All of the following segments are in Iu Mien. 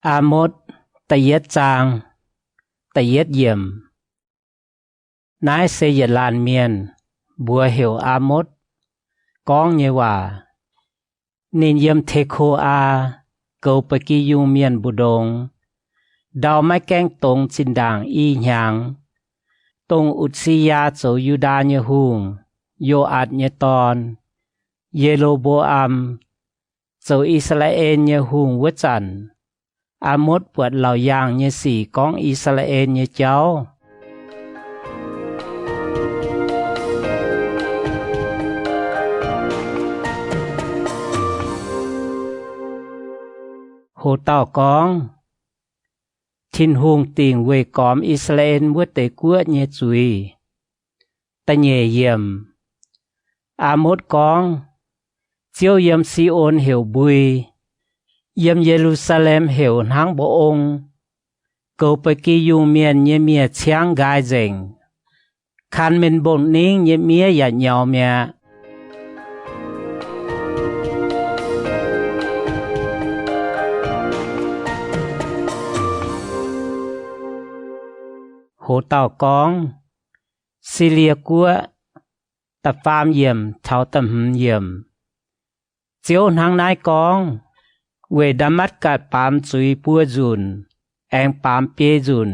Aa^motv da'yietv zaang da'yietv yiemc. Naaiv se yietc laanh mienh, mbuox heuc Aa^motv, gorngv nyei waac. Ninh yiem Teko^aa, goux ba'gi yungh mienh mbu'ndongx, ndau maiv gaengh dongz zinh ndaangc i hnyangx, dongh Utv^si^yaa zoux Yu^ndaa nyei hungh, Yo^aatc nyei dorn, Ye^lo^mbo^am, zoux I^saa^laa^en nyei hungh wuov zanc, Aa^motv buatc laauc yaangh nyei sic gorngv I^saa^laa^en nyei jauv. Ho dauh gorngv, Tin-Hungh dingc weih gormx I^saa^laa^en wuov deix guoqv nyei zuiz. Da'nyeic yiemc. Aa^motv gorngv, Ziouv yiem Si^on heuc mbui, yiem Ye^lu^saa^lem heuc hnangv mba'ong. Goux ba'gi yungh mienh nyei miev-ciangv nqaai nzengc. Kan men mbong-ningv nyei miev yaac nyaux mi'aqv. Ho dauh gorngv, Silie Guoqv, da'faam yiemc taux da'hmz yiemc. Ziouv hnangv naaiv gorngv, Weic Ndaa^matv^gatc baamz zuiz buo nzunc aengx baamz biei nzunc,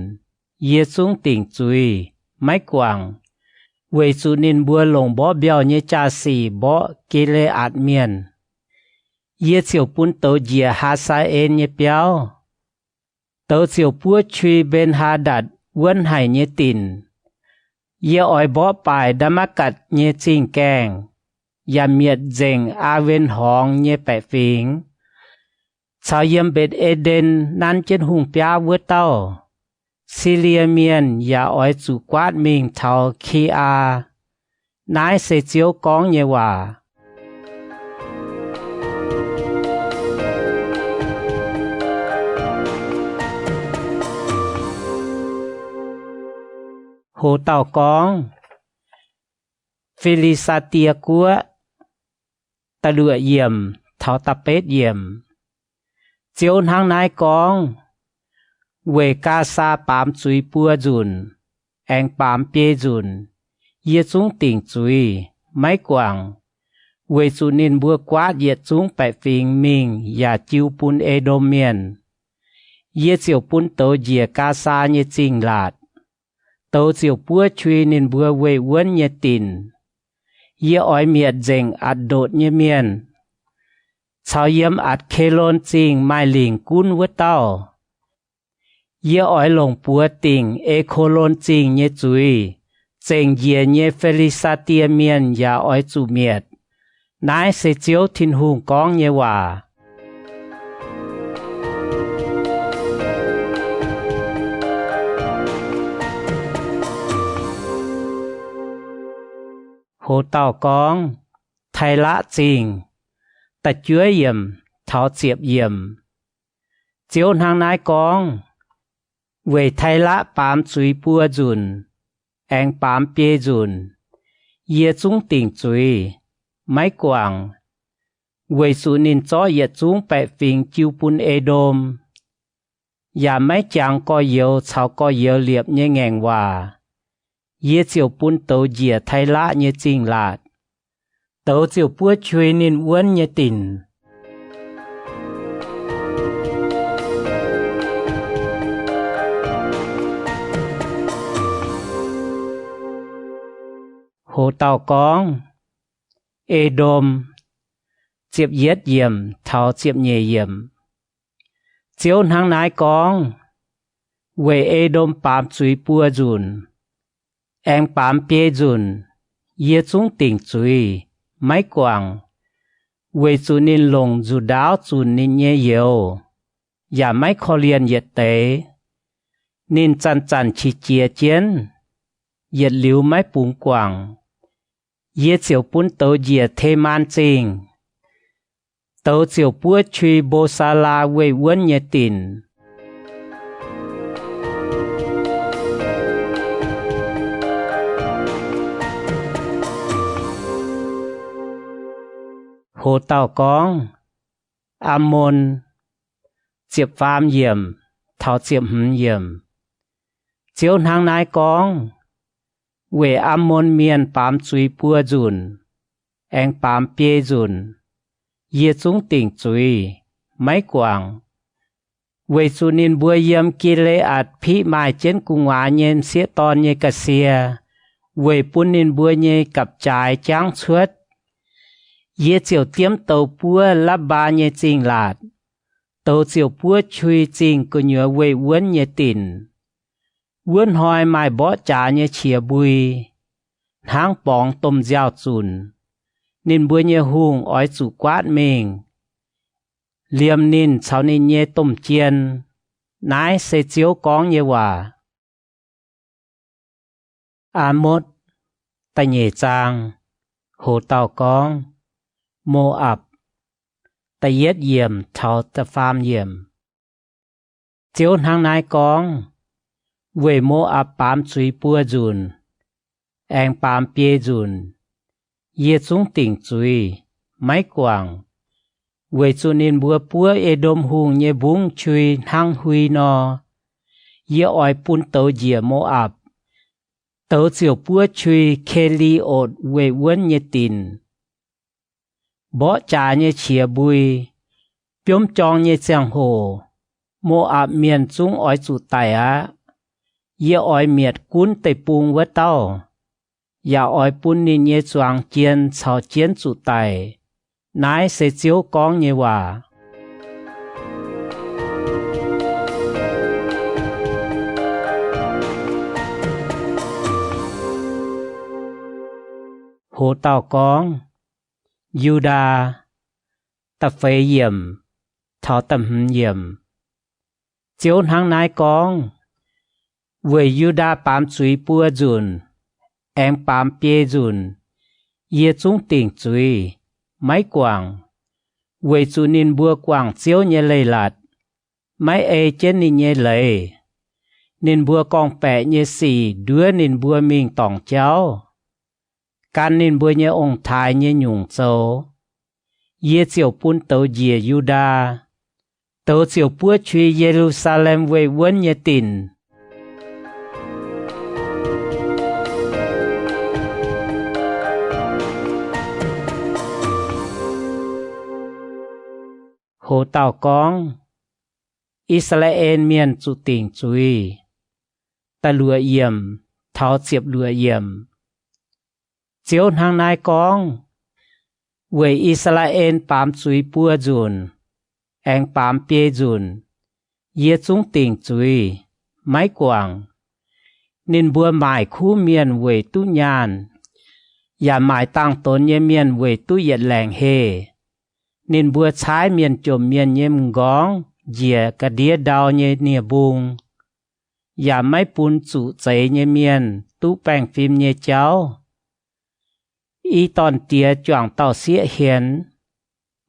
yie zungv dingc zuiz, maiv guangc, weic zuqc ninh mbuo longc mborqv mbiauh nyei jaa-sic mborqv Gi^le^aatc Mienh. Yie ziouc bun douz njiec Haa^saa^en nyei biauv. Douz ziouc buov qui Mben^haa^ndatc wuonv haic nyei dinc. Yie oix mborqv baaic Ndaa^matv^gatc nyei zingh gaengh, yaac mietc nzengc Aa^wen Horngz nyei baeqc fingx, caux yiem Mbetc^e^nden nanv jienv hungh biaav wuov dauh. Silie Mienh yaac oix zuqc guaatv mingh taux Ki^aa. Naaiv se Ziouv gorngv nyei waac. Ho dauh gorngv, Fi^li^saa^die Guoqv, da'luoqc yiemc taux da'betv yiemc. Ziouv hnangv naaiv gorngv, Weic Gaasaa baamz zuiz buo nzunc aengx baamz biei nzunc, yie zungv dingc zuiz, maiv guangc, weic zuqc ninh mbuo guaatv yietc zungv baeqc fingx mingh yaac jiu bun E^ndom Mienh. Yie ziouc bun douz njiec Gaasaa nyei zingh laatc. Douz ziouc buov qui ninh mbuo weih wuonv nyei dinc. Yie oix mietc nzengc Atc^ndotc nyei mienh, caux yiem Atc^ke^lon Zingh maaih lingc gunv wuov dauh. Yie oix longc buoz dingc E^ko^lon Zingh nyei zuiz. Zengc njiec nyei Fi^li^saa^die Mienh yaac oix zuqc mietc. Naaiv se Ziouv Tin-Hungh gorngv nyei waac. Ho dauh gorngv, Tailaqv Zingh, da'juov yiemc taux ziepc yiemc. Ziouv hnangv naaiv gorngv, Weic Tailaqv baamz zuiz buo nzunc aengx baamz biei nzunc, yie zungv dingc zuiz, maiv guangc, weic zuqc ninh zorqv yietc zungv baeqc fingx jiu bun E^ndom, yaac maiv jangx gorx-youz caux gorx-youz liepc nyei ngaengc waac. Yie ziouc bun douz njiec Tailaqv nyei zingh laatc. Douz ziouc buov qui ninh wuonv nyei dinc. Ho dauh gorngv, E^ndom, ziepc yietv yiemc taux ziepc nyeic yiemc. Ziouv hnangv naaiv gorngv, Weic E^ndom baamz zuiz buo nzunc aengx baamz biei nzunc, yie zungv dingc zuiz, maiv guangc, weic zuqc ninh longc nzuqc ndaauv zunc ninh nyei youz, yaac maiv korv-lienh yietc deix. Ninh zanc-zanc qiex jiez jienv, yietc liuz maiv bungx guangc. Yie ziouc bun douz njiec Temaan Zingh. Douz ziouc buov qui Mbo^saa^laa weih wuonv nyei dinc. Ho dauh gorngv, Ammon, ziepc faam yiemc taux ziepc hmz yiemc. Ziouv hnangv naaiv gorngv, Weic Ammon Mienh baamz zuiz buo nzunc, aengx baamz biei nzunc, yie zungv dingc zuiz, maiv guangc, weic zuqc ninh mbuo yiem Gi^le^aatc piqv maaih jienv gu'nguaaz nyei m'sieqv dorn nyei ga'sie, weic bun ninh mbuo nyei gapv-jaaix jangv cuotv. Yie ziouc diemv douz buov Lapv^mbaa nyei zingh laatc. Douz ziouc buov qui zingh gu'nyuoz weih wuonv nyei dinc. Wuov hnoi maaih mborqv jaax nyei qiex mbui, hnangv borngz domh nziaaux-zunc. Ninh mbuo nyei hungh oix zuqc guaatv mingh, liemh ninh caux ninh nyei domh jien. Naaiv se Ziouv gorngv nyei waac. Aa^motv da'nyeic zaang. Hoz dauh gorngv, Mo^apc, da'yietv yiemc taux da'faam yiemc. Ziouv hnangv naaiv gorngv, Weic Mo^apc baamz zuiz buo nzunc, aengx baamz biei nzunc, yie zungv dingc zuiz, maiv guangc, weic zuqc ninh mbuo buov E^ndom Hungh nyei mbungv qui hnangv hui nor. Yie oix bun douz njiec Mo^apc. Douz ziouc buov qui Ke^li^otc weih wuonv nyei dinc. Mborqv jaax nyei qiex mbui, biomv jorng nyei ziangh hoc, Mo^apc Mienh zungv oix zuqc daic aqv. Yie oix mietc gunv deic-bung wuov dauh, yaac oix bun ninh nyei zuangx jien caux jienv zuqc daic. Naaiv se Ziouv gorngv nyei waac. Hoz dauh gorngv, Yu^ndaa, da'feix yiemc taux da'hmz yiemc. Ziouv hnangv naaiv gorngv, Weic Yu^ndaa baamz zuiz buo nzunc, aengx baamz biei nzunc, yie zungv dingc zuiz, maiv guangc, weic zuqc ninh mbuo guangc Ziouv nyei leiz-latc, maiv ei jienv ninh nyei leiz. Ninh mbuo gorngv-baeqc nyei sic nduov ninh mbuo mingh dorngc jauv, gan ninh mbuo nyei ong-taaix nyei nyungc zoux. Yie ziouc bun douz njiec Yu^ndaa. Douz ziouc buov qui Ye^lu^saa^lem weih wuonv nyei dinc. Hoz dauh gorngv, I^saa^laa^en Mienh zuqc dingc zuiz. Da'luoqc yiemc taux ziepc luoqc yiemc. Ziouv hnangv naaiv gorngv, Weic I^saa^laa^en baamz zuiz buo nzunc, aengx baamz biei nzunc, yie zungv dingc zuiz, maiv guangc. Ninh mbuo maaic kuv mienh weic duqv nyaanh, yaac maaic dangh donx nyei mienh weic duqv yietc laengc heh. Ninh mbuo caaiv mienh jomc mienh nyei m'nqorngv njiec ga'ndiev ndau nyei nie-mbung, yaac maiv bun zuqc zeix nyei mienh duqv baengh fim nyei jauv. I dorn-diex juangc dauh sieqv hienx,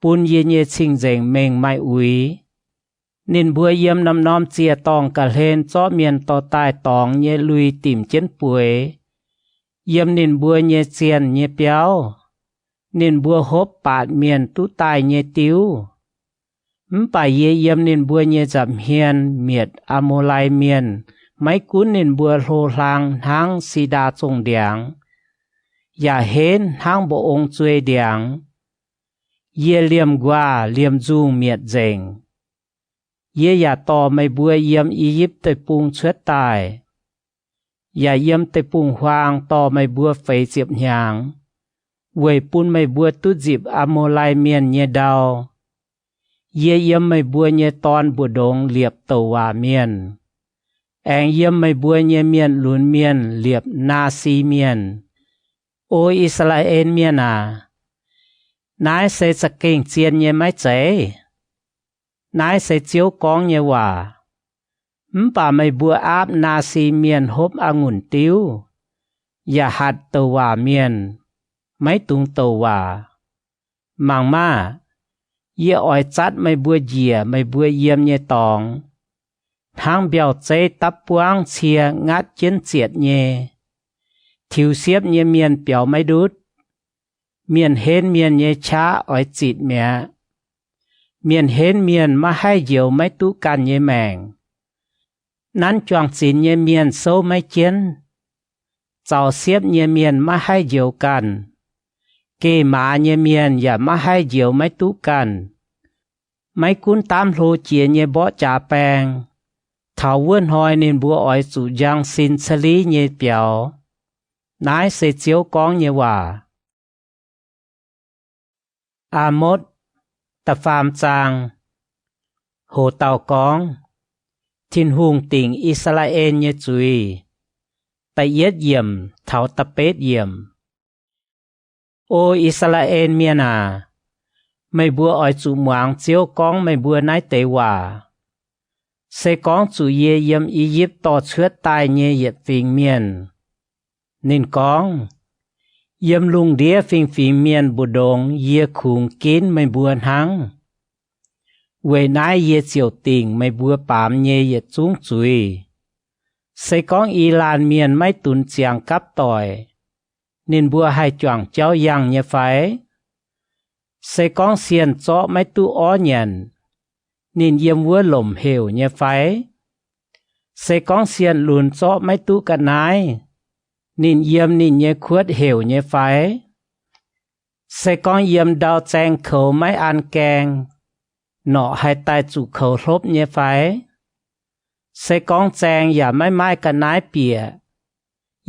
bun yie nyei cing-nzengc mengh maaih uix. Ninh mbuo yiem norm-norm ziec-dorngh ga'hlen zorqv mienh dorh daaih dorngx nyei lui dimc jienv bueix, yiem ninh mbuo nyei zienh nyei biauv. Ninh mbuo hopv baatc mienh duqv daaih nyei diuv. Mv baac yie yiem ninh mbuo nyei nza'hmien mietc Aa^mo^lai Mienh, maiv gunv ninh mbuo hlo hlang hnangv si^ndaa zongh ndiangx, yaac henv hnangv mba'ong zuei ndiangx. Yie liemh nquaah liemh nzungh mietc nzengc. Yie yaac dorh meih mbuo yiem I^yipv Deic-Bung cuotv daaih, yaac yiem deic-bung-huaang dorh meih mbuo feix ziepc hnyangx, weic bun meih mbuo duqv nzipc Aa^mo^lai Mienh nyei ndau. Yie yiem meih mbuo nyei dorn mbu'ndongx liepc douc waac mienh, aengx yiem meih mbuo nyei mienh lunx mienh liepc Naasi Mienh. O I^saa^laa^en Mienh aac, naaiv se za'gengh zien nyei maiv zeiz? Naaiv se Ziouv gorngv nyei waac. Mv baac meih mbuo aapv Naasi Mienh hopv a'ngunc diuv, yaac hatc douc waac mienh, maiv dungx douc waac. Mangc maah! Yie oix zatv meih mbuo njiec meih mbuo yiem nyei dorngx, hnangv mbiauh zeiv dapv buangv cie ngatv jienv zietc nyei. Tiux siepv nyei mienh biaux maiv ndutv. Mienh henv mienh nyei qaqv oix zitc mi'aqv. Mienh henv mienh maiv haih njoux maiv duqv ganh nyei maengc. Nanv juang-zinx nyei mienh souv maiv jienv. Zaux siepv nyei mienh maiv haih njoux ganh. Geh maaz nyei mienh yaac maiv haih njoux maiv duqv ganh. Maiv gunv daamv hlo jiex nyei mborqv jaax baeng, taux wuov hnoi ninh mbuo oix zuqc njang sin caliv nyei biaux. Naaiv se Ziouv gorngv nyei waac. Aa^motv da'faam zaang. Hoz dauh gorngv, Tin-Hungh dingc I^saa^laa^en nyei zuiz. Da'yietv yiemc taux da'betv yiemc. O I^saa^laa^en Mienh aac, meih mbuo oix zuqc muangx Ziouv gorngv meih mbuo naaiv deix waac. Se gorngv zuqc yie yiem I^yipv dorh cuotv daaih nyei yietc fingx mienh, ninh gorngv, Yiem lungh ndiev fingx-fingx mienh mbu'ndongx yie kungx ginv meih mbuo hnangv. Weic naaiv yie ziouc dingc meih mbuo baamz nyei yietc zungv zuiz. Se gorngv i laanh mienh maiv dunx ziangx gapv doic, ninh mbuo haih juangc jauv yangh nyei fai? Se gorngv sienh zorqv maiv duqv orv nyanc, ninh yiem wuov lomc heuc nyei fai? Se gorngv sienh lunx zorqv maiv duqv ga'naaiv, ninh yiem ninh nyei kuotv heuc nyei fai? Se gorngv yiem ndau zaeng koux maiv an gaeng, norqc haih daaih zuqc koux hlopv nyei fai? Se gorngv zaeng yaac maiv maaih ga'naaiv bieqc,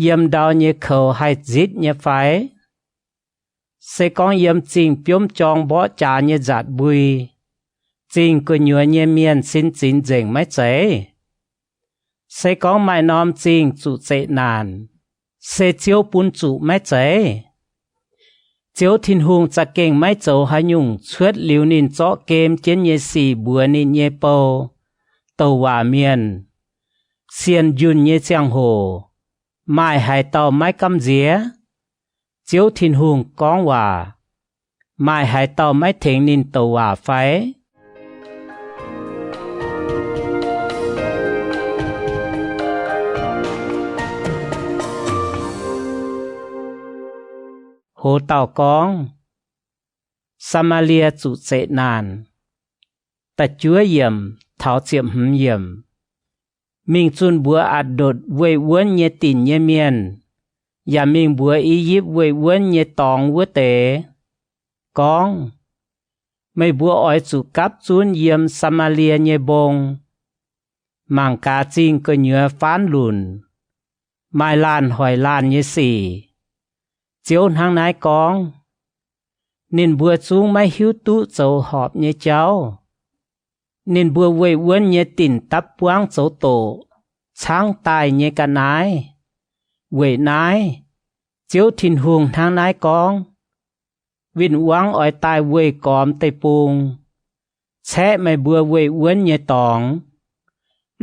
yiem ndau nyei koux haih nzitv nyei fai? Se gorngv yiem zingh biomv jorng mborqv jaax nyei nzatc mbui, zingh gu'nyuoz nyei mienh sin zinx nzengc maiv zeiz? Se gorngv maaih norm zingh zuqc zeqc naanc, se Ziouv bun zuqc maiv zeiz? Ziouv Tin-Hungh za'gengh maiv zoux haaix nyungc cuotv liuz ninh zorqv gem jienv nyei sic mbuox ninh nyei bou, douc waac mienh. Sienh njunh nyei ziangh hoc, maaih haaix dauh maiv gamh nziex? Ziouv Tin-Hungh gorngv waac, maaih haaix dauh maiv tengx ninh douc waac fai? Hoz dauh gorngv, Saa^maa^lie zuqc zeqc naanc. Da'juov yiemc taux ziepc hmz yiemc. Mingh zunh mbuox Atc^ndotc weih wuonv nyei dinc nyei mienh, yaac mingh mbuox I^yipv weih wuonv nyei dorngx wuov deix, gorngv, Meih mbuo oix zuqc gapv zunv yiem Saa^maa^lie nyei mbong. Mangc gaax zingh gu'nyuoz faanv lunc, maaih laanh hoic laanh nyei sic. Ziouv hnangv naaiv gorngv. Ninh mbuo zungv maiv hiuv duqv zoux horpc nyei jauv. Ninh mbuo weih wuonv nyei dinc dapv buangv zoux doqc, caangv daaih nyei ga'naaiv. Weic naaiv, Ziouv Tin-Hungh hnangv naaiv gorngv, Win-wangv oix daaih weih gormx deic-bung, caeqv meih mbuo weih wuonv nyei dorngx,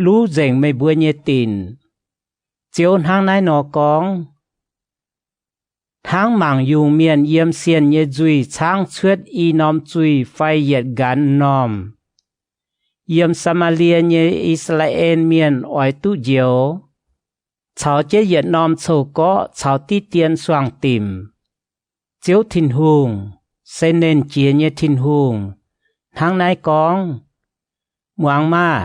luv nzengc meih mbuo nyei dinc. Ziouv hnangv naaiv nor gorngv. Hnangv mangc yungh mienh yiem sienh nyei nzuih caangv cuotv i norm zuih fai yietc nqanx m'normh, yiem Saa^maa^lie nyei I^saa^laa^en Mienh oix duqv njoux, caux jienv yietc norm coux-gorqv caux diqv dien suangx-dimc. Ziouv Tin-Hungh, Seix Nernh Jiex nyei Tin-Hungh, hnangv naaiv gorngv. Muangx maah!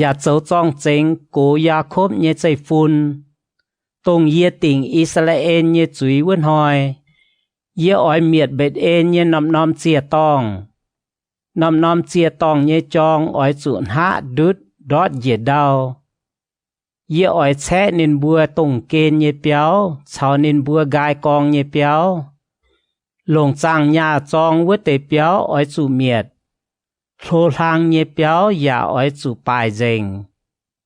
Yaac zoux zorng-zengx gox Yaakopv nyei zeiv-fun, dongh yie dingc I^saa^laa^en nyei zuiz wuov hnoi. Yie oix mietc Mbetc^en nyei norm-norm ziec-dorngh. Norm-norm ziec-dorngh nyei jorng oix zuqc hnaqv ndutv ndortv njiec ndau. Yie oix caeqv ninh mbuo dongh gen nyei biauv caux ninh mbuo nqaai gorng nyei biauv. Longc zaangh nyaah zorng wuov deix biauv oix zuqc mietc. Hlo hlang nyei biauv yaac oix zuqc baaic nzengc.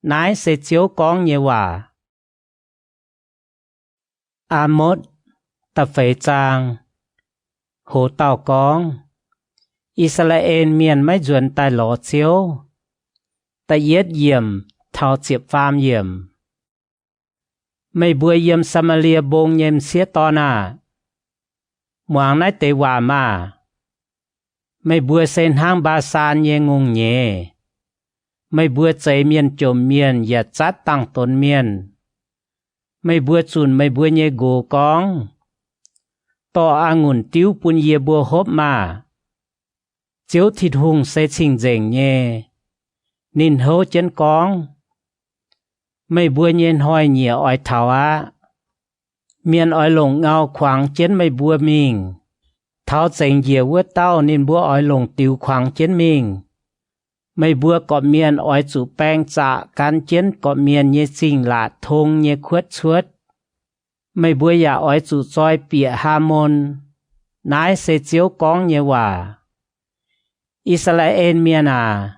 Naaiv se Ziouv gorngv nyei waac. Aa^motv da'feix zaang. Hoz dauh gorngv, I^saa^laa^en Mienh maiv nzuonx daaih lorz Ziouv. Da'yietv yiemc taux ziepc faam yiemc. Meih mbuo yiem Saa^maa^lie Mbong nyei m'sieqv dorn aah! Muangx naaiv deix waac maah! Meih mbuo se hnangv Mbaa^saan nyei ngongh nyeiz. Meih mbuo zeix mienh jomc mienh yaac zatv dangh donx mienh. Meih mbuo zunc meih mbuo nyei nqox gorngv, Dorh a'ngunc diuv bun yie mbuo hopv maah! Ziouv Tin-Hungh se cing-nzengc nyei. Ninh houv jienv gorngv, Meih mbuo nyei hnoi-nyieqc oix taux aqv. Mienh oix longc ngau kuangx jienv meih mbuo mingh. Taux zengc njiec wuov dauh ninh mbuo oix longc diux kuangx jienv mingh. Meih mbuo gorqv-mienh oix zuqc baeng zaqc gan jienv gorqv-mienh nyei zingh laatc tong nyei kuotv cuotv. Meih mbuo yaac oix zuqc zoi bieqc Haamon. Naaiv se Ziouv gorngv nyei waac. I^saa^laa^en Mienh aac,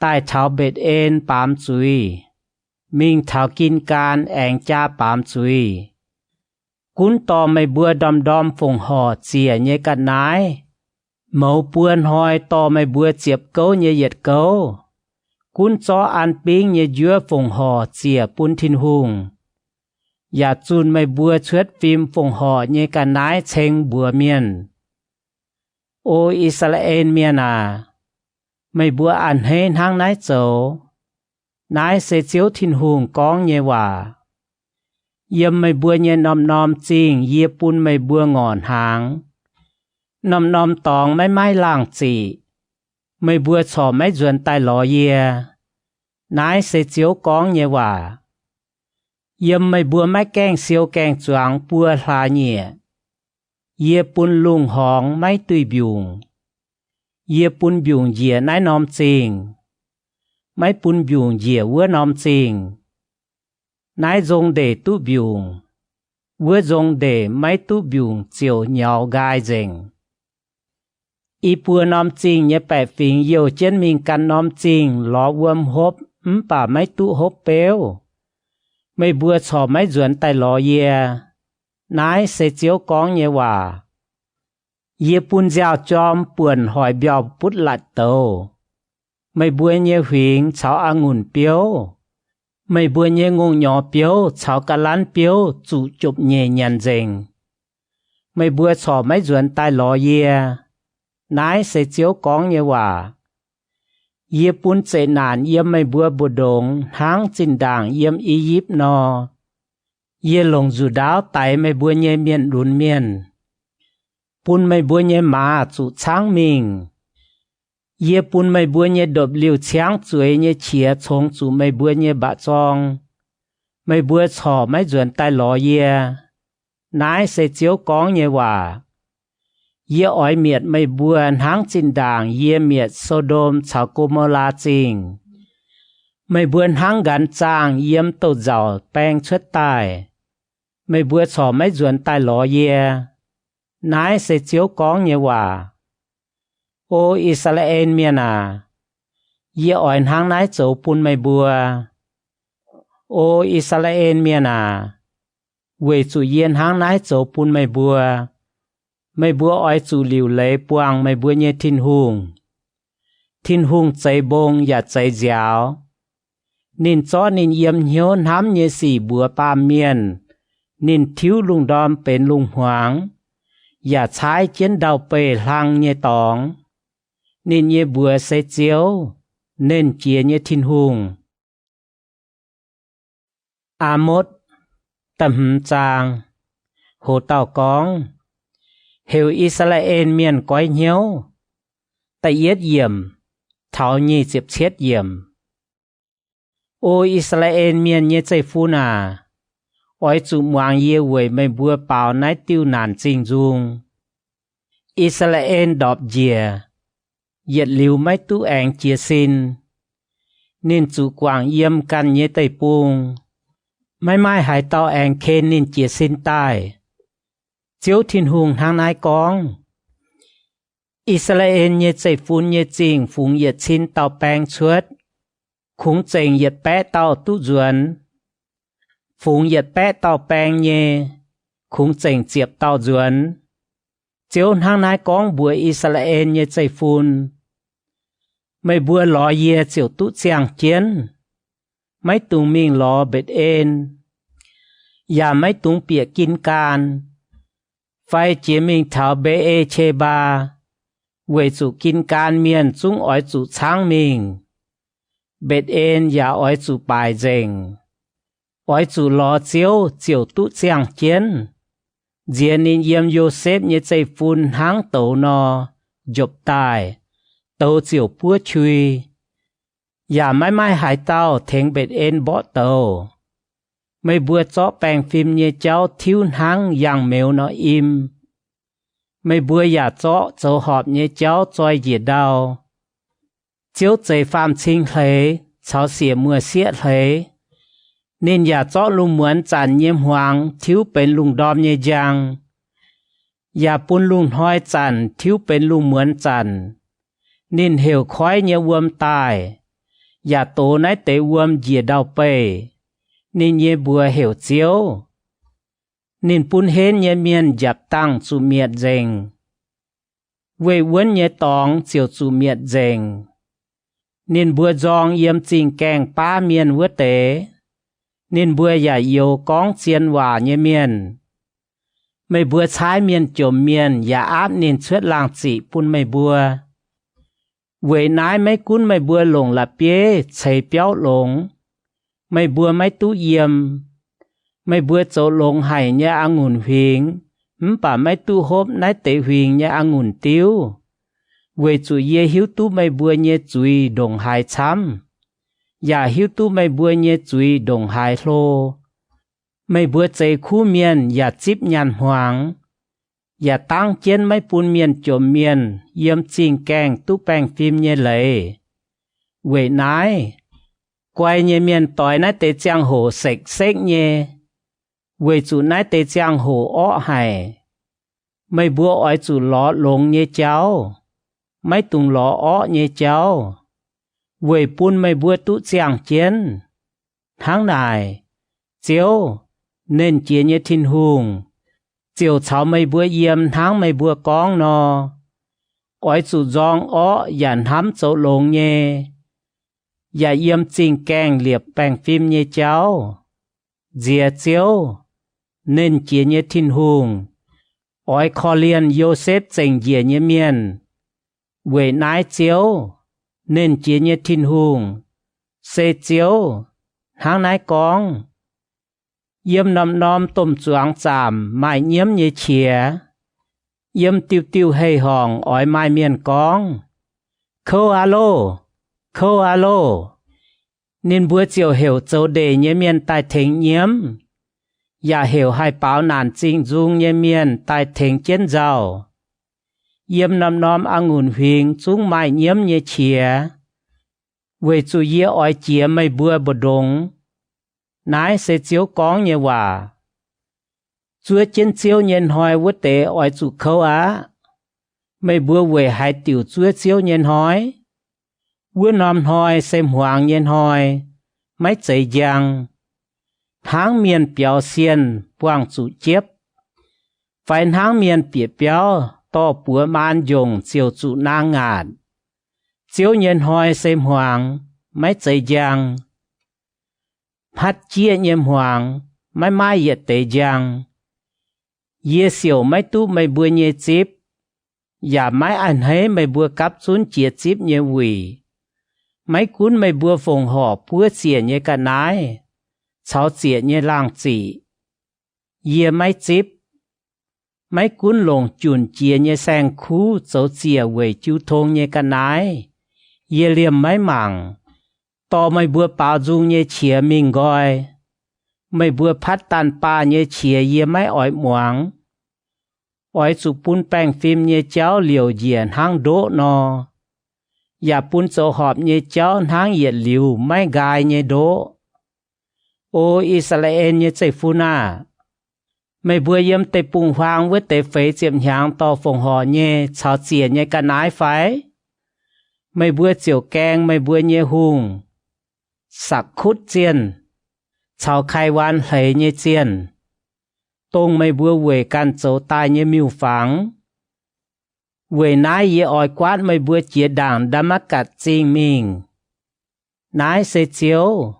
daaih taux Mbetc^en baamz zuiz, mingh taux Gin^gaan aengx jaa baamz zuiz. Gunv dorh meih mbuo ndorm-ndorm fongc horc ziec nyei ga'naaiv, mouz buo hnoi dorh meih mbuo ziepc gouv nyei yietc gouv. Gunv zorqv an bingv nyei njuov fongc horc ziec bun Tin-Hungh, yaac zunh meih mbuo cuotv fim fongc horc nyei ga'naaiv ceng mbuox mienh. O I^saa^laa^en Mienh aac, meih mbuo a'hneiv hnangv naaiv zoux. Naaiv se Ziouv Tin-Hungh gorngv nyei waac. Yiem meih mbuo nyei norm-norm zingh yie bun meih mbuo ngorc hnaangx. Norm-norm dorngx maiv maaih laangh ziqc. Meih mbuo corc maiv nzuonx daaih lorz yie. Naaiv se Ziouv gorngv nyei waac. Yiem meih mbuo maiv gaengh siou gaengh zuangx buo hlaax-nyieqc, yie bun lungh horngz maiv duih mbiungc. Yie bun mbiungc njiec naaiv norm zingh, maiv bun mbiungc njiec wuov norm zingh. Naaiv nzong ndeic duqv mbiungc, wuov nzong ndeic maiv duqv mbiungc ziouc nyaux nqaai nzengc. I buo norm zingh nyei baeqc fingx youh jienv mingh gan norm zingh lorz wuom hopv mv baac maiv duqv hopv beuv. Meih mbuo corc maiv nzuonx daaih lorz yie. Naaiv se Ziouv gorngv nyei waac. Yie bun nziaaux-jorm buonc hoic mbiauh butv latc douz. Meih mbuo nyei huingx caux a'ngunc biouv, meih mbuo nyei ngongh nyorx biouv caux ga'lanv biouv zuqc jopv-nyeic nyanc nzengc. Meih mbuo corc maiv nzuonx daaih lorz yie. Naaiv se Ziouv gorngv nyei waac. Yie bun zeqc naanc yiem meih mbuo mbu'ndongx hnangv zinh ndaangc yiem I^yipv nor. Yie longc nzuqc ndaauv daix meih mbuo nyei mienh lunx mienh, bun meih mbuo nyei maaz zuqc caangv mingh. Yie bun meih mbuo nyei ndopv-liuh ciangv zueiz nyei qiex congx zuqc meih mbuo nyei mba'zorng. Meih mbuo corc maiv nzuonx daaih lorz yie. Naaiv se Ziouv gorngv nyei waac. Yie oix mietc meih mbuo hnangv zinh ndaangc yie mietc So^ndom caux Go^mo^laa Zingh. Meih mbuo hnangv nqanx zaangh yiem douz-nzauc baeng cuotv daaih. Meih mbuo corc maiv nzuonx daaih lorz yie. Naaiv se Ziouv gorngv nyei waac. O I^saa^laa^en Mienh aac, yie oix hnangv naaiv zoux bun meih mbuo. O I^saa^laa^en Mienh aac, weic zuqc yie hnangv naaiv zoux bun meih mbuo, meih mbuo oix zuqc liuc leiz buangh meih mbuo nyei Tin-Hungh. Tin-Hungh zeix mbong yaac zeix nziaaux. Ninh zorqv ninh yiem hnyouv hnamv nyei sic mbuox baamh mienh. Ninh tiuv lungh ndorm benx lungh hmuangx, yaac caaiv jienv ndau-beih hlang nyei dorngx. Ninh nyei mbuox se Ziouv, Nernh Jiex nyei Tin-Hungh. Aa^motv, da'hmz zaang. Hoz dauh gorngv, heuc I^saa^laa^en Mienh goiv hnyouv. Da'yietv yiemc taux nyic ziepc cietv yiemc. O I^saa^laa^en Mienh nyei zeiv-fun aac, oix zuqc muangx yie weic meih mbuo baaux naaiv diuh naanc zingh nzung. I^saa^laa^en ndorpc njiec, yietc liuz maiv duqv aengx jiez sin. Ninh zuqc guangc yiem ganh nyei deic-bung. Maiv maaih haaix dauh aengx ken ninh jiez sin daaih. Ziouv Tin-Hungh hnangv naaiv gorngv, I^saa^laa^en nyei zeiv-fun nyei zingh fungx yietc cin dauh baeng cuotv, kungx zengc yietc baeqv dauh duqv nzuonx. Fungx yietc baeqv dauh baeng nyei, kungx zengc ziepc dauh nzuonx. Ziouv hnangv naaiv gorngv mbuox I^saa^laa^en nyei zeiv-fun, Meih mbuo lorz yie ziouc duqv ziangh jienv. Maiv dungx mingh lorz Mbetc^en, yaac maiv dungx bieqc Gin^gaan, fai jiex mingh taux Mbe^e^qe^mbaa, weic zuqc Gin^gaan Mienh zungv oix zuqc caangv mingh. Mbetc^en yaac oix zuqc baaic nzengc. Oix zuqc lorz Ziouv ziouc duqv ziangh jienv, nziex ninh yiem Yosepv nyei zeiv-fun hnangv douz nor, njopc daaih, douz ziouc buov qui, yaac maiv maaih haaix dauh tengx Mbetc^en mborqv douz. Meih mbuo zorqv baengh fim nyei jauv tiuv hnangv yangh meuz nor im. Meih mbuo yaac zorqv zoux horpc nyei jauv zoi njiec ndau. Ziouv zeix faam-cing hleix caux siec muoz-sieqv hleix. Ninh yaac zorqv lungh muonz zanc nyei hmuangx tiuv benx lungh ndorm nyei njang, yaac bun lungh hnoi zanc tiuv benx lungh muonz zanc. Ninh heuc koiv nyei wuom daaih, yaac dox naaiv deix wuom njiec ndau-beih. Ninh nyei mbuox heuc Ziouv. Ninh bun henv nyei mienh njapc dangh zuqc mietc nzengc. Weih wuonv nyei dorngx ziouc zuqc mietc nzengc. Ninh mbuo nzorng yiem zingh gaengh baav mienh wuov deix. Ninh mbuo yaac youx gorngv zien waac nyei mienh. Meih mbuo caaiv mienh jomc mienh yaac aapv ninh cuotv laangh ziqc bun meih mbuo. Weic naaiv maiv gunv meih mbuo longc la'bieiv ceix biauv longx, meih mbuo maiv duqv yiem. Meih mbuo zoux longx haic nyei a'ngunc huingx, mv baac maiv duqv hopv naaiv deix huingx nyei a'ngunc diuv, weic zuqc yie hiuv duqv meih mbuo nyei zuiz ndongc haaix camv, yaac hiuv duqv meih mbuo nyei zuiz ndongc haaix hlo. Meih mbuo zeix kuv mienh yaac zipv nyaanh hmuangx, yaac dangv jienv maiv bun mienh jomc mienh yiem zingh gaengh duqv baengh fim nyei leiz. Weic naaiv, guai nyei mienh doix naaiv deix ziangh hoc sekv-sekv nyei, weic zuqc naaiv deix ziangh hoc orqv haic. Meih mbuo oix zuqc lorz longx nyei jauv, maiv dungx lorz orqv nyei jauv, weic bun meih mbuo duqv ziangh jienv. Hnangv naaic, Ziouv, Nernh Jiex nyei Tin-Hungh, ziouc caux meih mbuo yiem hnangv meih mbuo gorngv nor. Oix zuqc nzorng orqv yaac hnamv zoux longx nyei, yaac yiem zingh gaengh liepc baengh fim nyei jauv. Nziex Ziouv, Nernh Jiex nyei Tin-Hungh, oix korv-lienh Yosepv zengc njiec nyei mienh. Weic naaiv Ziouv, Nernh Jiex nyei Tin-Hungh, se Ziouv, hnangv naaiv gorngv, Yiem norm-norm domh zuangx zaamc maaih nyiemv nyei qiex. Yiem diuh diuh hei-horngc oix maaih mienh gorngv, Kouv aqv loh! Kouv aqv loh! Ninh mbuo ziouc heuc zoux ndeic nyei mienh daaih tengx nyiemv, yaac heuc haih baaux naanc zingh nzung nyei mienh daaih tengx jienv nzauh. Yiem norm-norm a'ngunc huingx zungv maaih nyiemv nyei qiex, weic zuqc yie oix jiex meih mbuo mbu'ndongx. Naaiv se Ziouv gorngv nyei waac. Zuov jienv Ziouv nyei hnoi wuov deix oix zuqc kouv aqv. Meih mbuo weic haaix diuc zuov Ziouv nyei hnoi? Wuov norm hnoi se hmuangx nyei hnoi, maiv zeiz njang. Hnangv mienh biaux sienh buangh zuqc jiepv, fai hnangv mienh bieqc biauv dorh buoz maan njongc ziouc zuqc naang ngaatc, Ziouv nyei hnoi se hmuangx, maiv zeiz njang. Hmatv jieqv nyei hmuangx, maiv maaih yietc deix njang. Yie siouc maiv duqv meih mbuo nyei zipv, yaac maiv a'hneiv meih mbuo gapv zunv jiex zipv nyei wuic. Maiv gunv meih mbuo fongc horc buov ziec nyei ga'naaiv caux ziec nyei laangh ziqc, yie maiv zipv. Maiv gunv longc junc jiex nyei saeng-kuv zoux ziec weic jiu tong nyei ga'naaiv, yie liemh maiv mangc. Dorh meih mbuo baaux nzung nyei qiex mingh nqoi. Meih mbuo patv daanh baah nyei qiex yie maiv oix muangx. Oix zuqc bun baengh fim nyei jauv liouc njiec hnangv ndoqv nor, yaac bun zoux horpc nyei jauv hnangv yietc liuz maiv nqaai nyei ndoqv. O I^saa^laa^en nyei zeiv-fun aah! Meih mbuo yiem deic-bung-huaang wuov deix feix ziepc hnyangx dorh fongc horc nyei caux ziec nyei ga'naaiv fai? Meih mbuo ziouc gaeng meih mbuo nyei hungh, Sakc^kutv Zienh, caux Kaiwaan Hleix nyei Zienh, dongh meih mbuo weic ganh zoux daaih nyei miuc-fangx. Weic naaiv yie oix guaatv meih mbuo jiex ndaangc Ndaa^matv^gatc Zingh mingh. Naaiv se Ziouv,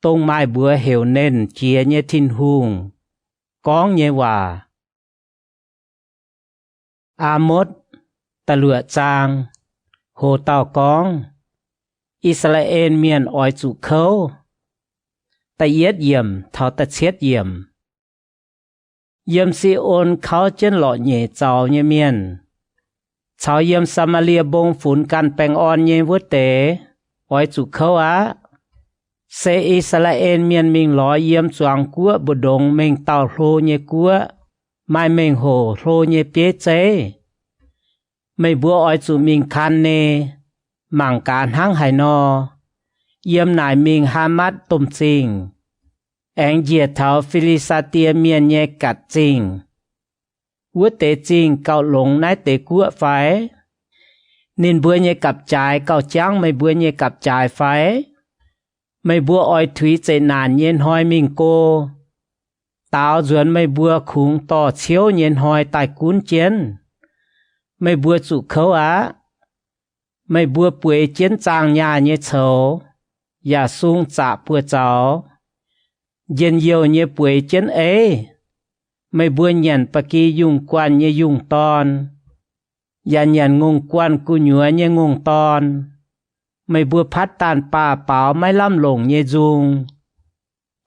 dongh maaih mbuox heuc Nernh Jiex nyei Tin-Hungh, gorngv nyei waac. Aa^motv, da'luoqc zaang. Hoc dauh gorngv, I^saa^laa^en Mienh Oix Zuqc Kouv. Da'yietv yiemc taux da'cietv yiemc. Yiem Si^on kauv jienv lorqc nyeic zaux nyei mienh, caux yiem Saa^maa^lie Mbong funx ganh baengh orn nyei wuov deix, oix zuqc kouv aqv. Se I^saa^laa^en Mienh mingh lorz yiem zuangx guoqv mbu'ndongx mengh dauh hlo nyei guoqv, maaih mengh hoc hlo nyei bieiv zeiv. Meih mbuo oix zuqc mingh Kaa^naa^en, mangc gaax hnangv haaix nor, yiem naaic mingh Haamatv Domh Zingh, aengx njiec taux Fi^li^saa^die Mienh nyei Gatc Zingh. Wuov deix zingh gauh longx naaiv deix guoqv fai? Ninh mbuo nyei gapv-jaaix gauh jangv meih mbuo nyei gapv-jaaix fai? Meih mbuo oix tuix zeqc naanc nyei hnoi mingh go. Daaux nzuonx meih mbuo kungx dorh ciouv nyei hnoi daaih gunv jienv. Meih mbuo zuqc kouv aqv. Meih mbuo bueix jienv zaangh nyaah nyei coux, yaac sung zaqc buoz-zaux, njien-youh nyei bueix jienv eiv. Meih mbuo nyanc ba'gi yungh guanh nyei yungh dorn, yaac nyanc ngongh guanh gu'nyuoz nyei ngongh dorn. Meih mbuo patv daanh baah baaux maiv lamh longc nyei nzung,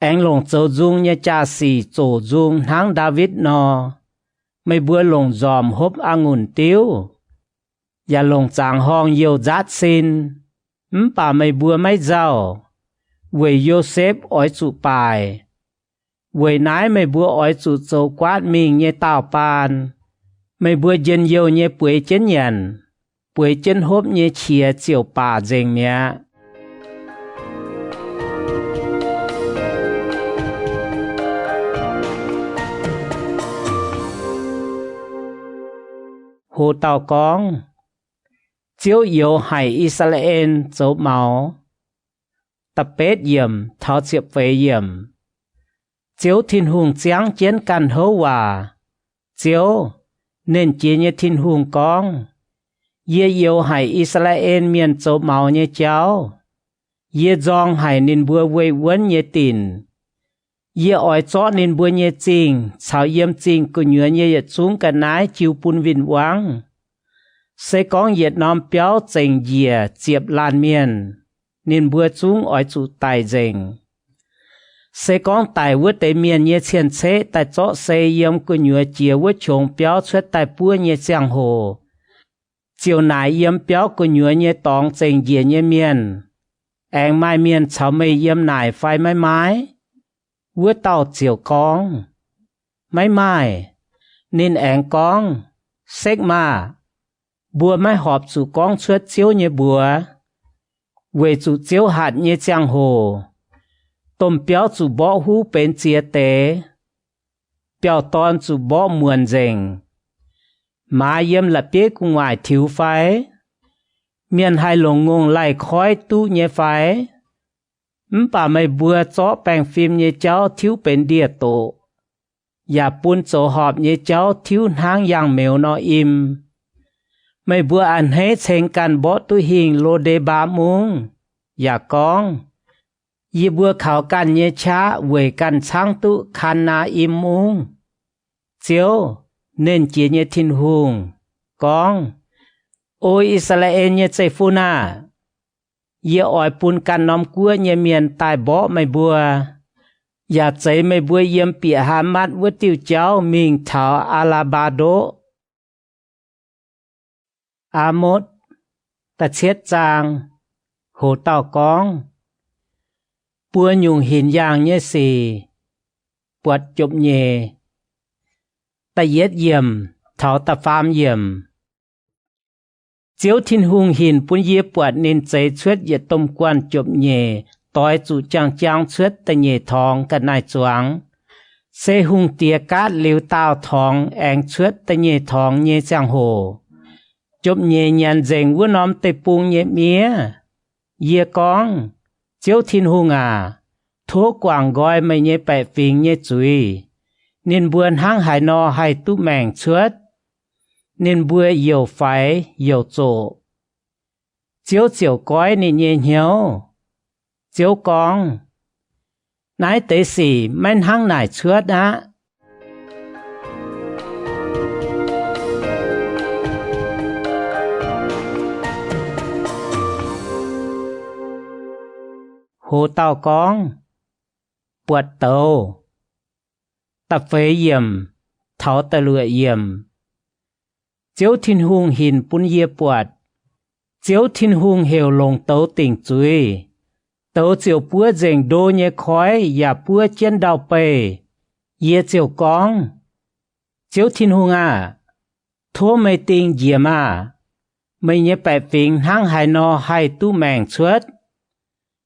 aengx longc zoux nzung nyei jaa-sic zoqc nzung hnangv Ndaawitv nor. Meih mbuo longc nzormc hopv a'ngunc diuv, yaac longc zaangc horngh youh nzaatv sin. Mv baac meih mbuo maiv nzauh, weic Yosepv oix zuqc baaic. Weic naaiv meih mbuo oix zuqc zoux guaatv mingh nyei daauh baan. Meih mbuo njien-youh nyei bueix jienv nyanc, bueix jienv hopv nyei qiex ziouc baac nzengc mi'aqv. Ho dauh gorngv, Ziouv Youx Haic I^saa^laa^en Zoux Maux. Da'betv yiemc taux ziepc feix yiemc. Ziouv Tin-Hungh ziangv jienv ganh houv waac, Ziouv, Nernh Jiex nyei Tin-Hungh, gorngv, Yie youx haic I^saa^laa^en Mienh zoux maux nyei jauv. Yie nzorng haic ninh mbuo weih wuonv nyei dinc. Yie oix zorqv ninh mbuo nyei zingh caux yiem zingh gu'nyuoz nyei yietc zungv ga'naaiv jiu bun win-wangv. Se gorngv yietc norm biauv zengc njiec ziepc laanh mienh, ninh mbuo zungv oix zuqc daic nzengc. Se gorngv daic wuov deix mienh nyei cien-ceqv daaih zorqv sei yiem gu'nyuoz jiex wuov qongx biauv cuotv daaih buov nyei ziangh hoc, ziouc naaic yiem biauv gu'nyuoz nyei dorngx zengc njiec nyei mienh, Aengx maaih mienh caux meih yiem naaic fai maiv maaih? Wuov dauh ziouc gorngv, Maiv maaih. Ninh aengx gorngv, Sekv maah! Mbuo maiv horpc zuqc gorngv cuotv Ziouv nyei mbuox, weic zuqc Ziouv hatc nyei ziangh hoc, domh biauv zuqc mborqv huv benx ziex deix, biauv-dorn zuqc mborqv muonc nzengc, maaz yiem la'bieiv gu'nguaaic tiux fai? Mienh haih longc ngongh laih koiv duqv nyei fai? Mv baac meih mbuo zorqv baengh fim nyei jauv tiuv benx ndie-doqc, yaac bun zoux horpc nyei jauv tiuv hnangv yangh meuz nor im. Meih mbuo a'hneiv ceng ganh mborqv duqv hingh Lo^nde^mbaa Mungv, yaac gorngv, Yie mbuo kaux ganh nyei qaqv weic ganh caangv duqv Kaan^naa^im Mungv. Ziouv, Nernh Jiex nyei Tin-Hungh, gorngv, O I^saa^laa^en nyei zeiv-fun aah! Yie oix bun ganh norm guoqv nyei mienh daaih mborqv meih mbuo, yaac zeix meih mbuo yiem bieqc Haamatv wuov diuh jauv mingh taux Aa^laa^mbaa Ndoqv. Aamotv da'cietv zaang. Hoz dauh gorngv, Buo nyungc hinc yaangh nyei sic. Buatc jomc-nyeic. Da'yietv yiemc taux da'faam yiemc. Ziouv Tin-Hungh hinc bun yie buatc ninh zeix cuotv yietc domh guanh jomc-nyeic doix zuqc jaang-jaang cuotv da'nyeic torngx ga'naaiv-zuangx, se hungh diex gaatv liuz daauh torngx aengx cuotv da'nyeic torngx nyei ziangh hoc. Jomc-nyeic nyanc nzengc wuov norm deic-bung nyei miev. Yie gorngv, Ziouv Tin-Hungh aac, tov guangc nqoi meih nyei baeqc fingx nyei zuiz. Ninh mbuo hnangv haaix nor haih duqv maengc cuotv? Ninh mbuo youc faix youc zoqc. Ziouv ziouc goiv ninh nyei hnyouv. Ziouv gorngv, Naaiv deix sic maiv hnangv naaic cuotv aqv. Hoz dauh gorngv, Buatc douz. Da'feix yiemc taux da'luoqc yiemc. Ziouv Tin-Hungh hinc bun yie buatc. Ziouv Tin-Hungh heuc longc douz dingc zuiz. Douz ziouc buov nzengc ndo nyei koiv yaac buov jienv ndau-beih. Yie ziouc gorngv, Ziouv Tin-Hungh aah! Tov meih ding njiec maah! Meih nyei baeqc fingx hnangv haaix nor haih duqv maengc cuotv?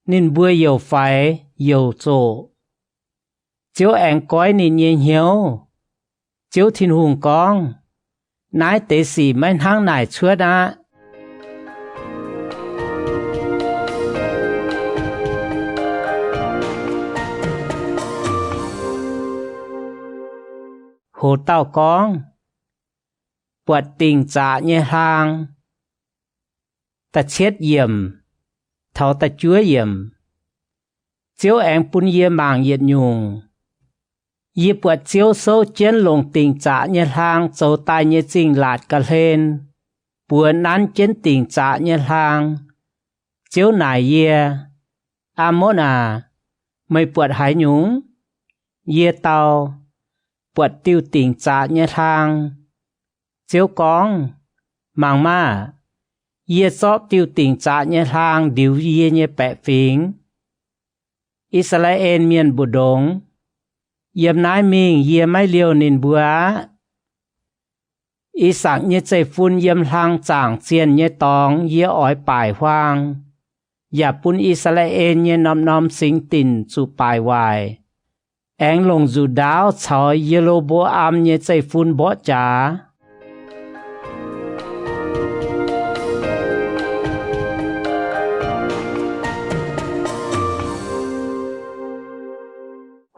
Ninh mbuo youc faix youc zoqc. Ziouv aengx goiv ninh nyei hnyouv. Ziouv Tin-Hungh gorngv, Naaiv deix sic maiv hnangv naaic cuotv aqv. Hoc dauh gorngv, Buatc dingc zaqc nyei hlaang. Da'cietv yiemc taux da'juov yiemc. Ziouv aengx bun yie mangc yietc nyungc. Yie buatc Ziouv souv jienv longc dingc zaqc nyei hlaang zoux daaih nyei zingh laatc ga'hlen, buoz nanv jienv dingc zaqc nyei hlaang. Ziouv naaic yie, Aa^motv aac, meih buatc haaix nyungc? Yie dau, Buatc diuh dingc zaqc nyei hlaang. Ziouv gorngv, Mangc maah! Yie zorqv diuh dingc zaqc nyei hlaang ndiux yie nyei baeqc fingx. I^saa^laa^en Mienh mbu'ndongx, yiem naaiv mingh yie maiv liouh ninh mbuo aqv. I^sakc nyei zeiv-fun yiem hlang zaangc zienh nyei dorngx yie oix baaic huaang, yaac bun I^saa^laa^en nyei norm-norm singx dinc zuqc baaic waaic, aengx longc nzuqc ndaauv caux Ye^lo^mbo^am nyei zeiv-fun mborqv jaax.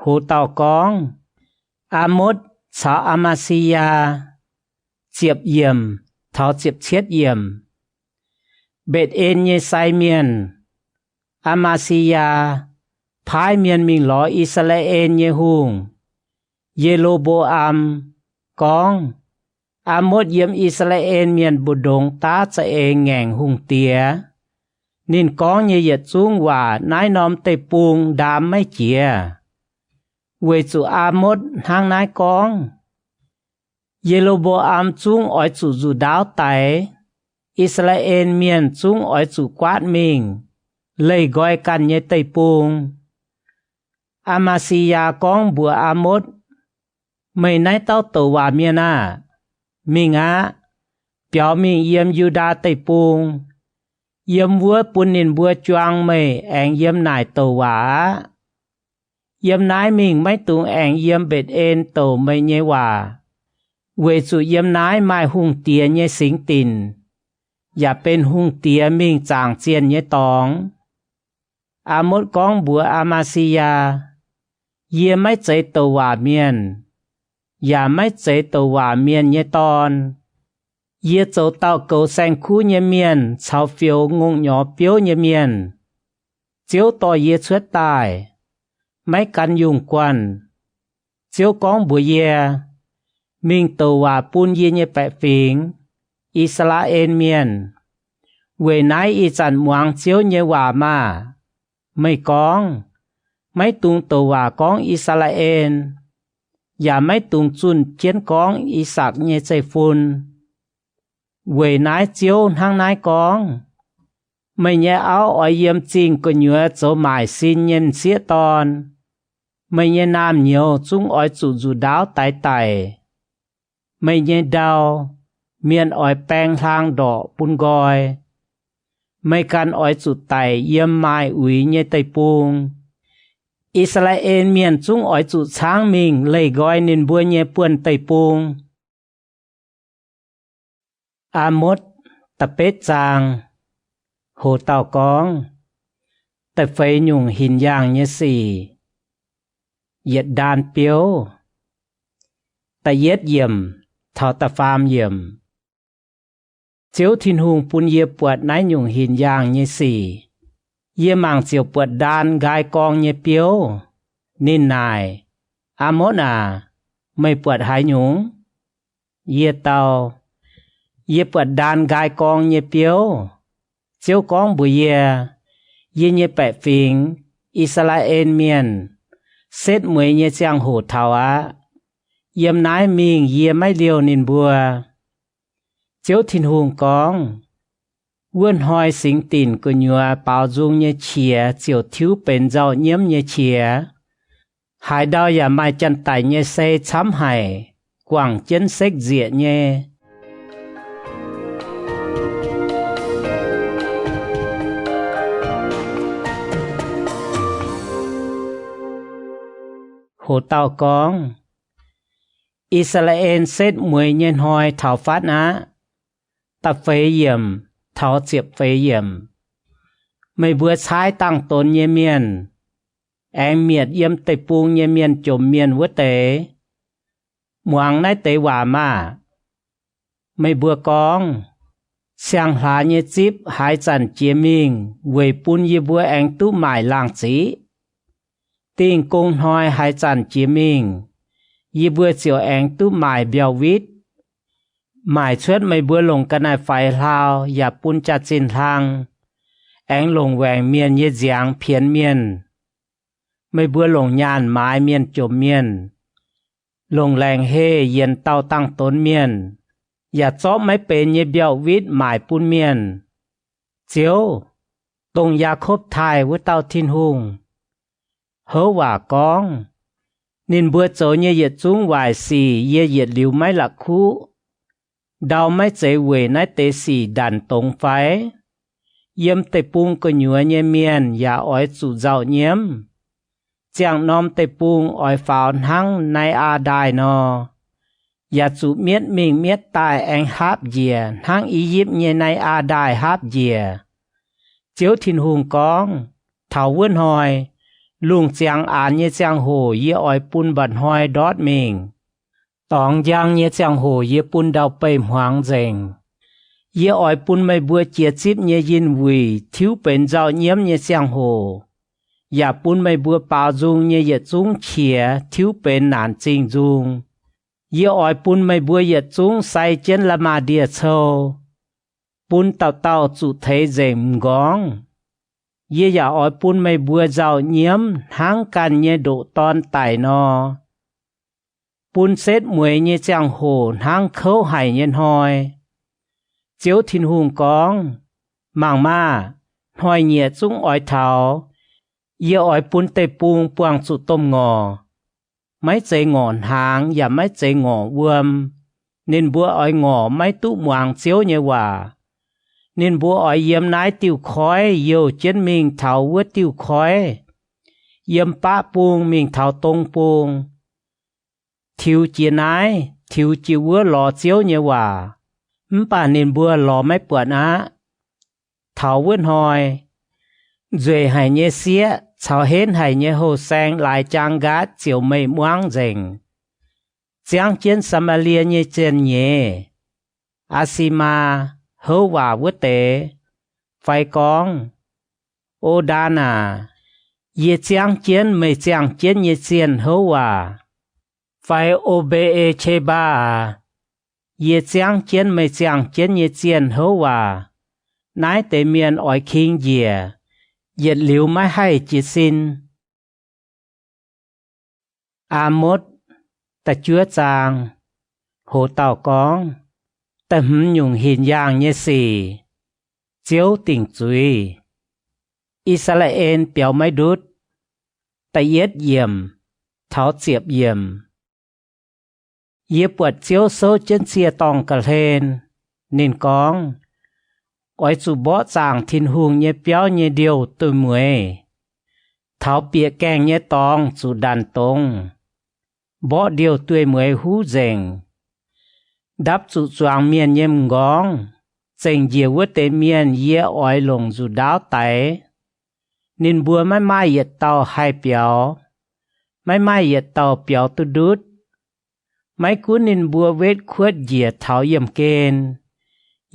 Hoc dauh gorngv, Aa^motv caux Aa^maa^si^yaa. Ziepc yiemc taux ziepc cietv yiemc. Mbetc^en nyei sai mienh, Aa^maa^si^yaa, paaiv mienh mingh lorz I^saa^laa^en nyei hungh, Ye^lo^mbo^am, gorngv, Aa^motv yiem I^saa^laa^en Mienh mbu'ndongx daav za'eix ngaengc hungh diex. Ninh gorngv nyei yietc zungv waac naaiv norm deic-bung ndaam maiv jiex, weic zuqc Aa^motv hnangv naaiv gorngv. Ye^lo^mbo^am zungv oix zuqc nzuqc ndaauv daix. I^saa^laa^en Mienh zungv oix zuqc guaatv mingh leih nqoi ganh nyei deic-bung. Aa^maa^si^yaa gorngv mbuox Aa^motv, Meih naaiv dauh douc waac mienh aah! Mingh aqv. Biaux mingh yiem Yu^ndaa Deic-Bung. Yiem wuov bun ninh mbuo juang meih aengx yiem naaic douc waac aqv. Yiem naaiv mingh maiv dungx aengx yiem Mbetc^en douc meih nyei waac, weic zuqc yiem naaiv maaih hungh diex nyei singx dinc, yaac benx hungh diex mingh zaangc zienh nyei dorngx. Aa^motv gorngv mbuox Aa^maa^si^yaa, Yie maiv zeiz douc waac mienh, yaac maiv zeiz douc waac mienh nyei dorn. Yie zoux dauh goux saeng-kuv nyei mienh caux fioux ngongh nyorx biouv nyei mienh. Ziouv dorh yie cuotv daaih, maiv gan yungh guanh. Ziouv gorngv mbuox yie, Mingh douc waac bun yie nyei baeqc fingx, I^saa^laa^en Mienh, weic naaiv ih zanc muangx Ziouv nyei waac maah! Meih gorngv, Maiv dungx douc waac gorngv I^saa^laa^en, yaac maiv dungx zunh jienv gorngv I^sakc nyei zeiv-fun. Weic naaiv Ziouv hnangv naaiv gorngv, Meih nyei auv oix yiem zingh gu'nyuoz zoux maaic sin nyei m'sieqv dorn. Meih nyei naamh nyouz zungv oix zuqc nzuqc ndaauv daix daic. Meih nyei ndau, mienh oix baeng hlang ndorqc bun nqoi. Meih ganh oix zuqc daic yiem maaih uix nyei deic-bung. I^saa^laa^en Mienh zungv oix zuqc caangv mingh leih nqoi ninh mbuo nyei buonh deic-bung. Aa^motv da'betv zaang. Hoc dauh gorngv, Da'feix nyungc hinc yaangh nyei sic. Yietc ndaan biouv. Da'yietv yiemc taux da'faam yiemc. Ziouv Tin-Hungh bun yie buatc naaiv nyungc hinc yaangh nyei sic. Yie mangc ziouc buatc ndaan nqaai gorng nyei biouv. Ninh naaic, Aa^motv aac, meih buatc haaix nyungc? Yie dau, Yie buatc ndaan nqaai gorng nyei biouv. Ziouv gorngv mbuox yie, Yie nyei baeqc fingx, I^saa^laa^en Mienh, setv mueiz nyei ziangh hoc taux aqv. Yiem naaiv mingh yie maiv liouh ninh mbuo. Ziouv Tin-Hungh gorngv, Wuov hnoi singx dinc gu'nyuoz baaux nzung nyei qiex ziouc tiuv benx nzauh nyiemv nyei qiex. Haaix ndau yaac maaih janx-daic nyei sei camv haic, guangc jienv sekv nzieqc nyei. Ho dauh gorngv, I^saa^laa^en setv mueiz nyei hnoi taux fatv aqv. Da'feix yiemc taux ziepc feix yiemc. Meih mbuo caaiv dangh donx nyei mienh, aengx mietc yiem deic-bung nyei mienh jomc mienh wuov deix, muangx naaiv deix waac maah! Meih mbuo gorngv, Siang-hlaax nyei zipv haaix zanc jiex mingh weic bun yie mbuo aengx duqv maaic laangh ziqv? Dingh gong hnoi haaix zanc jiex mingh, yie mbuo ziouc aengx duqv maaic mbiauh witv, maaic cuotv meih mbuo longc ga'naaiv-faix hlaau yaac bun jaax-zinh hlang, aengx longc waengc mienh nyei nziangx pienx mienh. Meih mbuo longc nyaanh maaiz mienh jomc mienh, longc laengc heh yienc dauh dangh donx mienh, yaac zorqv maiv benx nyei mbiauh witv maaic bun mienh. Ziouv, dongh Yaakopv taaih wuov dauh Tin-Hungh, houv waac gorngv, Ninh mbuo zoux nyei yietc zungv waaic sic yie yietc liuz maiv la'kuqv. Ndau maiv zeiz weic naaiv deix sic ndanc dongz fai? Yiem deic-bung gu'nyuoz nyei mienh yaac oix zuqc nzauh nyiemv. Ziangh norm deic-bung oix faaux hnangv Nai^aa Ndaaih nor, yaac zuqc mietv mingh mietv daaih aengx haapv njiec hnangv I^yipv nyei Nai^aa Ndaaih haapv njiec. Ziouv Tin-Hungh gorngv, Taux wuov hnoi, lungh ziangx aanx nyei ziangh hoc yie oix bun mba'hnoi ndortv mingh. Dorngx njang nyei ziangh hoc yie bun ndau-beih hmuangx nzengc. Yie oix bun meih mbuo jiex zipv nyei yinh wuic tiuv benx nzauh nyiemv nyei ziangh hoc, yaac bun meih mbuo baaux nzung nyei yietc zungv qiex tiuv benx naanc zingh nzung. Yie oix bun meih mbuo yietc zungv sai jienv la'maah ndie-cou, bun dauh dauh zuqc teix nzengc m'nqorngv. Yie yaac oix bun meih mbuo nzauh nyiemv hnangv ganh nyei ndoqc dorn daic nor, bun setv mueiz nyei ziangh hoc hnangv kouv haic nyei hnoi. Ziouv Tin-Hungh gorngv, Mangc maah! Hnoi-nyieqc zungv oix taux, yie oix bun deic-bung buangh zuqc domh ngorc. Maiv zeiz ngorc hnaangx yaac maiv zeiz ngorc wuom. Ninh mbuo oix ngorc maiv duqv muangx Ziouv nyei waac. Ninh mbuo oix yiem naaiv diuh koiv youh jienv mingh taux wuov diuh koiv, yiem baqv bung mingh taux dong bung, tiux jiex naaiv tiux jiex wuov lorz Ziouv nyei waac, mv baac ninh mbuo lorz maiv buatc aqv. Taux wuov hnoi, nzueic haic nyei sieqv caux henv haic nyei houh saeng laaix jaang nqaatv ziouc meih muangv nzengc. Ziangv jienv Saa^maa^lie nyei zienh nyeiz, Aa^si^maa, houv waac wuov deix, fai gorngv, O^ndaa naaic, yie ziangv jienv meih ziangh jienv nyei zienh houv waac, fai O^mbe^e^qe^mbaa aac, yie ziangv jienv meih ziangh jienv nyei zienh houv waac, naaiv deix mienh oix king njiec, yietc liuz maiv haih jiez sin. Aa^motv, da'juov zaang. Hoz dauh gorngv, da'hmz nyungc hinc yaangh nyei sic. Ziouv dingc zuiz. I^saa^laa^en biaux maiv ndutv. Da'yietv yiemc taux ziepc yiemc. Yie buatc Ziouv souv jienv ziec-dorngh ga'hlen. Ninh gorngv, Oix zuqc mborqv zaangc Tin-Hungh nyei biauv nyei ndiouh dueiv-mueiz. Taux bieqc gaengh nyei dorngx zuqc ndanc dongz. Mborqv ndiouh dueiv-mueiz huv nzengc. Ndapv zuqc zuangx mienh nyei m'nqorngv. Zengc njiec wuov deix mienh yie oix longc nzuqc ndaauv daix. Ninh mbuo maiv maaih yietc dauh haih biaux. Maiv maaih yietc dauh biaux duqv ndutv. Maiv gunv ninh mbuo wetv kuotv njiec taux yiemh gen,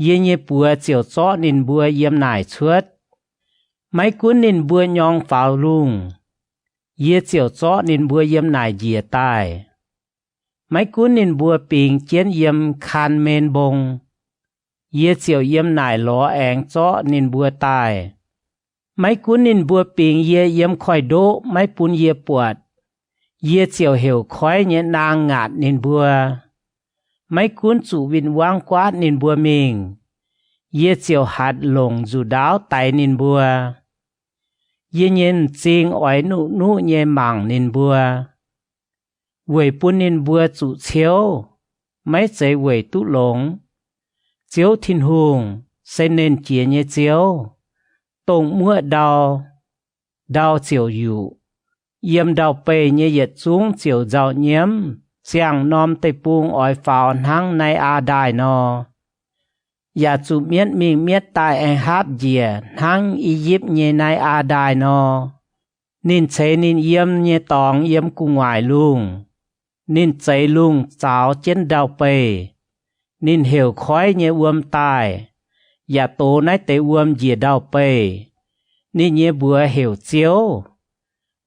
yie nyei buoz ziouc zorqv ninh mbuo yiem naaic cuotv. Maiv gunv ninh mbuo nyorng faaux lungh, yie ziouc zorqv ninh mbuo yiem naaic njiec daaih. Maiv gunv ninh mbuo bingx jienv yiem Kaan^men Mbong, yie ziouc yiem naaic lorz aengx zorqv ninh mbuo daaih. Maiv gunv ninh mbuo bingx yie yiem koiv-ndoqv maiv bun yie buatc, yie ziouc heuc koiv nyei naang ngaatc ninh mbuo. Maiv gunv zuqc win-wangv guaatv ninh mbuo mingh, yie ziouc hatc longc nzuqc ndaauv daix ninh mbuo. Yie nyei m'zing oix nuqv-nuqv nyei mangc ninh mbuo, weic bun ninh mbuo zuqc ciouv, maiv zeiz weic duqv longx. Ziouv Tin-Hungh se Nernh Jiex nyei Ziouv, dongh muoqv ndau, ndau ziouc yuqc. Yiem ndau-beih nyei yietc zungv ziouc nzauh nyiemv. Siang-norm deic-bung oix faaux hnangv Nai^aa Ndaaih nor, yaac zuqc mietv mingh mietv daaih aengx haapv njiec hnangv I^yipv nyei Nai^aa Ndaaih nor. Ninh ceix ninh yiem nyei dorngx yiem gu'nguaaic lungh. Ninh zeix lungh zaaux jienv ndau-beih. Ninh heuc koiv nyei wuom daaih, yaac dox naaiv deix wuom njiec ndau-beih. Ninh nyei mbuox heuc Ziouv.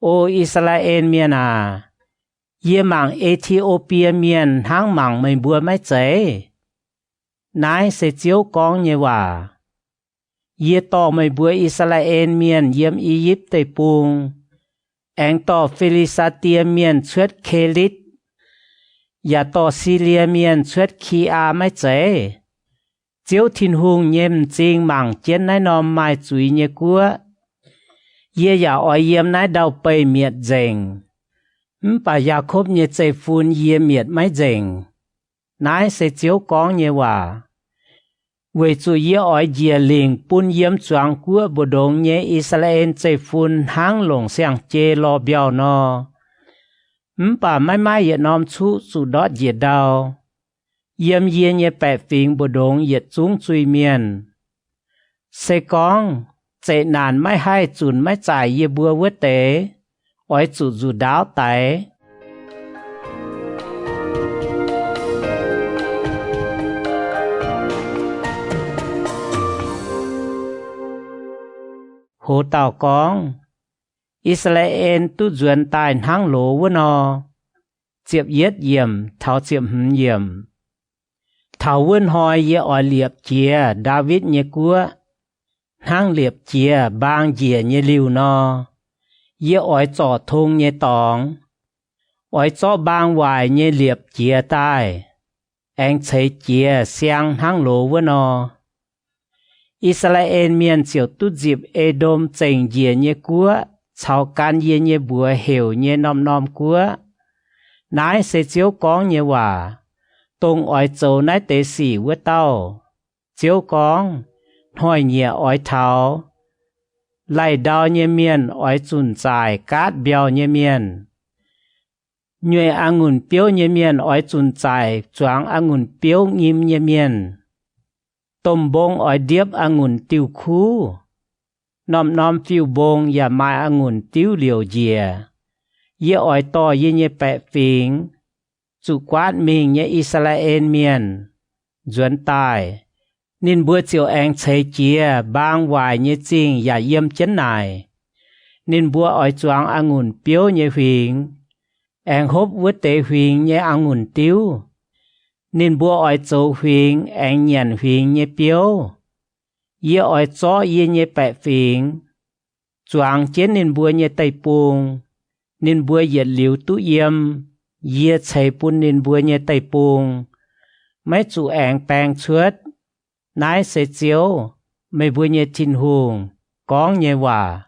O I^saa^laa^en Mienh aac, yie mangc E^ti^o^bie Mienh hnangv mangc meih mbuo maiv zeiz? Naaiv se Ziouv gorngv nyei waac. Yie dorh meih mbuo I^saa^laa^en Mienh yiem I^yipv Deic-Bung, aengx dorh Fi^li^saa^die Mienh cuotv Kelitv, yaac dorh Silie Mienh cuotv Ki^aa maiv zeiz? Ziouv Tin-Hungh nyei m'zing mangc jienv naaiv norm maaih zuiz nyei guoqv. Yie yaac oix yiem naaiv ndau-beih mietc nzengc. Mv baac Yaakopv nyei zeiv-fun yie mietc maiv nzengc. Naaiv se Ziouv gorngv nyei waac. Weic zuqc yie oix njiec lingc bun yiem zuangx guoqv mbu'ndongx nyei I^saa^laa^en zeiv-fun hnangv longc siang-jei lorh mbiauh nor. Mv baac maiv maaih yietc norm cuqv zuqc ndortv njiec ndau. Yiem yie nyei baeqc fingx mbu'ndongx yietc zungv zuiz-mienh. Se gorngv zeqc naanc maiv haih zunc maiv zaaic yie mbuo wuov deix, oix zuqc nzuqc ndaauv daix. Hoz dauh gorngv, I^saa^laa^en duqv nzuonx daaih hnangv loz wuov nor. Ziepc yietv yiemc taux ziepc hmz yiemc. Taux wuov hnoi yie oix liepc jiez Ndaawitv nyei guoqv, hnangv liepc jiez mbaang njiec nyei liuh nor. Yie oix zorc tong nyei dorngx, oix zorqv mbaang waaic nyei liepc jiez daaih, aengx ceix jiez siang hnangv loz wuov nor. I^saa^laa^en Mienh ziouc duqv nzipc E^ndom zengc njiec nyei guoqv caux gan yie nyei mbuox heuc nyei norm-norm guoqv. Naaiv se Ziouv gorngv nyei waac, dongh oix zoux naaiv deix sic wuov dauh. Ziouv gorngv, Hnoi-nyieqc oix taux. Laih ndau nyei mienh oix zunc zaaic gaatv mbiauh nyei mienh. Nyueic a'ngunc biouv nyei mienh oix zunc zaaic zuangx a'ngunc biouv nyim nyei mienh. Domh mbong oix ndiepv a'ngunc diuh kuv. Norm-norm fiuv-mbong yaac maaih a'ngunc diuv liouc njiec. Yie oix dorh yie nyei baeqc fingx, zuqc guaatv mingh nyei I^saa^laa^en Mienh, nzuonx daaih. Ninh mbuo ziouc aengx ceix jiez mbaang waaic nyei zingh yaac yiem jienv naaic. Ninh mbuo oix zuangx a'ngunc biouv nyei huingx, aengx hopv wuov deix huingx nyei a'ngunc diuv. Ninh mbuo oix zoux huingx aengx nyanc huingx nyei biouv. Yie oix zorqv yie nyei baeqc fingx, zuangx jienv ninh mbuo nyei deic-bung. Ninh mbuo yietc liuz duqv yiem. Yie ceix bun ninh mbuo nyei deic-bung, maiv zuqc aengx baeng cuotv. Naaiv se Ziouv, meih mbuo nyei Tin-Hungh, gorngv nyei waac.